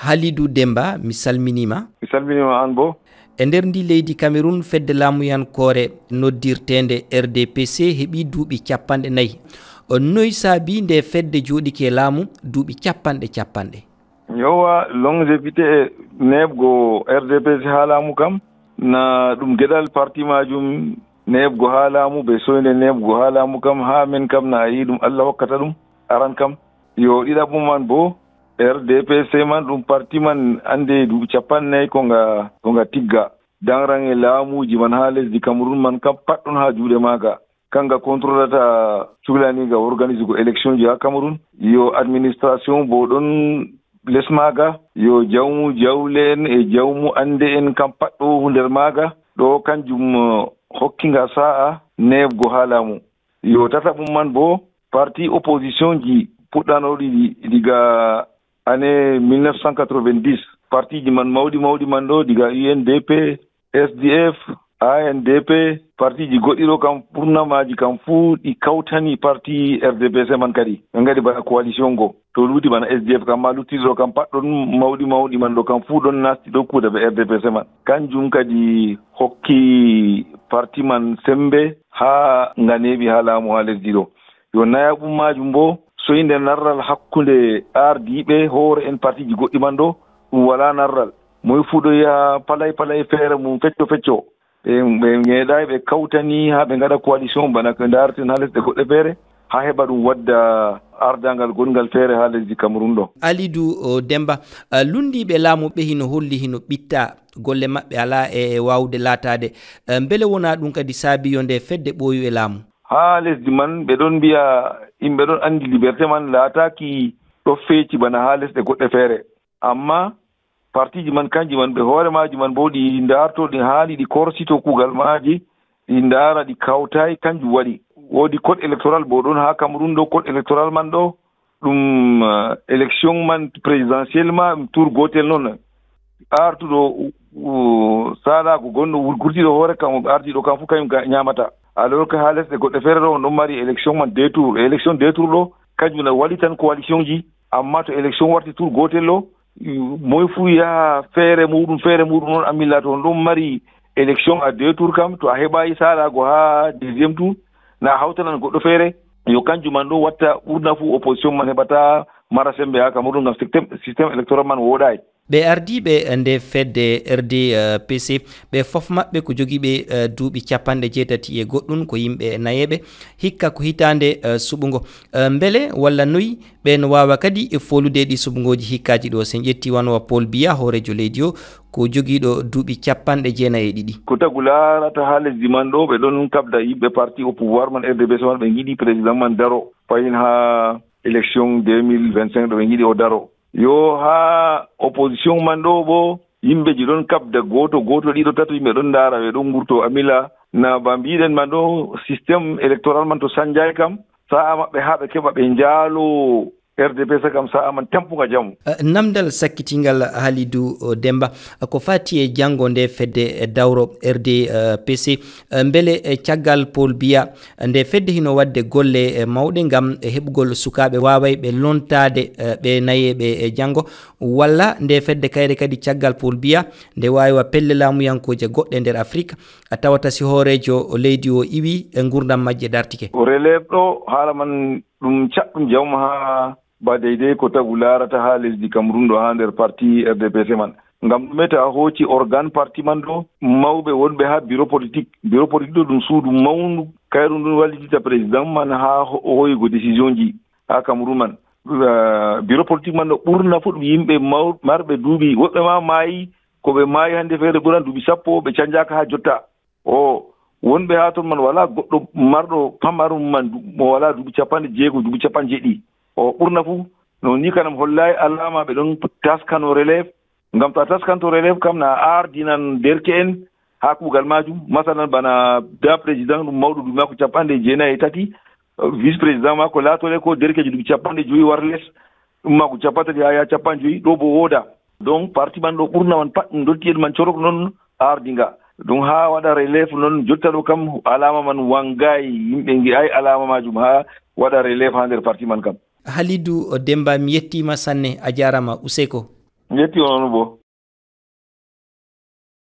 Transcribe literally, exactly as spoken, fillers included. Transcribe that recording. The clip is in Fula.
Halidou Demba, mi salminiima. Mi salminiima aan boo. E nder ndi leydi Cameroun, fedde laamuyankoore noddirteende R D P C heɓi duuɓi capanɗe nayi. O, noy saabi nde fedde jooɗike e laamu duuɓi capanɗe capanɗe? Yowa, longévité e neeɓgo R D P C haa laamu kam, na ɗum geɗal parti maajum neeɓgo haa laamu, be soynde neeɓgo haa laamu kam, haa men kam na a yi'i ɗum Allah hokkata ɗum aran kam. Yo ɗiɗaɓum man boo, R D P C man ɗum parti man annde duuɓi capanɗe nayi ko nga, ko nga tigga. Daŋraŋe laamuuji man haa lesdi Cameroun man kam pat ɗon haa juuɗe maaga. Kanga kontrolata cuklaniiga organisugo élection ji haa Cameroun. Yo administration boo ɗon les maaga. Yo jawmu jawle en e jawmu annde en kam pat ɗo nder maaga. Ɗo kanjum, eh, hokki nga sa'a neeɓgo haa laamu. Yo tataɓum man boo, parti opposition ji puɗɗanooɗi diga année mille neuf cent quatre-vingt-dix. Parti ji man mawɗi mawɗi man ɗo, diga U N D P, S D F, A N D P, parti ji goɗɗi ɗo kam, ɓurna maaji kam fuu ɗi kawtani parti R D P C man kadi. Ɓe ngaɗi bana coalition go. To lutti bana S D F kam, ma luttiɗo kam pat ɗon mawɗi mawɗi man ɗo kam fuu ɗon nasti ɗo kuuda be R D P C man. Kanjum kadi hokki parti man sembe haa nga neeɓi haa laamu haa lesdi ɗo. Yo nayaɓum maajum boo, soynde narral hakkunde ardiiɓe hoore en partiji goɗɗi man ɗo, ɗum walaa narral. Moy fuu ɗo yaha palay palay feere mum fecco fecco. Ɓe, ɓe meeɗaay ɓe kawtani haa ɓe ngaɗa coalition bana ko ndaarten haa lesɗe goɗɗe feere, haa heɓa ɗum wadda ardaangal gonngal feere haa lesdi Cameroun ɗo. Alidu, o, Demba, a, lunndiiɓe laamu ɓe hino holli hino ɓitta, golle maɓɓe alaa e, e waawde laataade. A, mbele wonaa ɗum kadi saabi yo nde fedde ɓooyu e laamu? Haa lesdi man, ɓe ɗon mbiya, yimɓe ɗon anndi liberté man laataaki ɗo feeci bana haa lesɗe goɗɗe feere. Ammaa partiji man kanji man ɓe hoore maaji man boo ɗi ndaarto, ɗi haani ɗi korsito kuugal maaji, ɗi ndaara ɗi kawtaay, kanjum waɗi. Woodi code électoral boo ɗon haa Cameroun ɗo, code électoral man ɗo, ɗum, eh, élection man présidentielle ma, ɗum tour gootel non. Artuɗo, u-, u-, saalaago gonɗo wur-, gurtiiɗo hoore kam, ardiiɗo kam fu kañum ga-, ñaamata. Alors que haa lesɗe goɗɗe feere ɗo, on ɗon mari élection man deux tours. Élection deux tours ɗo, kanjum na walitan coalition ji, amma to élection warti tour gootel ɗo, moy fuu yaha feere muuɗum, feere muuɗum, on amilla to on ɗon mari élection à deux tours kam, to a heɓaay saalaago haa deuxième tour, na a hawtanan goɗɗo feere, yo kanjum man ɗo watta ɓurna fuu opposition man heɓata mara sembe haa Cameroun ngam système, système électoral man wooɗaay. Ɓe ardiiɓe nde fedde R D P C, ɓe fof maɓɓe ko jogiiɓe, eh, duuɓi capanɗe jeetati e goɗɗum, ko yimɓe nayeeɓe, hikka ko hitaande, eh, suɓungo. Eh, mbele walla noy ɓe no waawa kadi e foolude ɗi suɓngooji hikkaaji ɗo, so en ƴetti wano wa Paul Biya, hooreejo leydi o, ko jogiiɗo duuɓi capanɗe jeenayi e ɗiɗi. Ko tagu laarata haa lesdi man ɗo, ɓe ɗon kaɓda yimɓe parti au pouvoir man, R D P C man, ɓe ngiɗi président man daro, fayin haa élection deux mille vingt-cinq ɗo, ɓe ngiɗi o daro. Yo haa opposition man ɗo bo, yimɓe ji ɗon kaɓda gooto, gooto, ɗiɗo, tato, yimɓe ɗon ndaara, ɓe ɗon ngurto amila. Na ba mbiɗen man ɗo, système électoral man to sanjaay kam, sa'a maɓɓe haa ɓe keɓa ɓe njaalo R D P C kam, sa'a man tampuga jam. Eh, namdal sakkitingal Halidou, o, Demba, ko fati e janngo nde fedde, eh, dawro R D P C. Eh, mbele, eh, caggal Paul Biya, nde fedde hino waɗde golle, eh, mawɗe ngam, eh, heɓugol sukaaɓe waawayɓe lontaade, eh, ɓe nayeeɓe, eh, janngo, walla nde fedde kayre kadi caggal Paul Biya, nde waawi wa pelle laamuyankooje goɗɗe nder Afrik, a tawata si hooreejo leydi o iwi, eh, ngurdam majje dartike? Ko relève ɗo, haala man ɗum caɗɗum jawma haa ba deydey ko tagu laarata haa lesdi Cameroun ɗo haa nder parti R D P C man. Ngam ɗume to a hooci organe parti man ɗo, mawɓe wonɓe haa bureau politique. Bureau politique ɗo ɗum suudu mawndu, kayru ndun wallitita président man haa ho-, hoyugo décision ji haa Cameroun man. Eh, bureau politique man ɗo ɓurna fu ɗum yimɓe maw-, marɓe duuɓi, woɓɓe ma maayi, ko ɓe maayi hannde feere ɓuran duuɓi sappo, ɓe canjaaka haa jotta. O wonɓe haa ton man walaa goɗɗo marɗo pamarum man du-, mo walaa duuɓi capanɗe jeego, duuɓi capanɗe jeeɗiɗi. O ɓurna fuu, no ni kanam hollaay alaama ɓe ɗon taskano relève. Ngam to a taskanto relève kam na a ardinan derke'en haa kuugal maajum. Masalan bana da président ɗum mawɗo duuɓi maako capanɗe jeenayi e tati, vice président maako laatore ko derkeejo duuɓi capanɗe jowi war les, ɗum maako capantati haa yaha capanɗe jowi, ɗo bo wooda. Donc, parti man ɗo ɓurna man pat, ɗum ndotti'en man corok non ardi nga. Ɗum haa waɗa relève non jotta ɗo kam, alaama man wangaay, yimɓe ngi'aay alaama maajum haa waɗa relève haa nder parti man kam. Halidou Demba, mi yettiima sanne, a jaaraama, useko. Njetti on bo.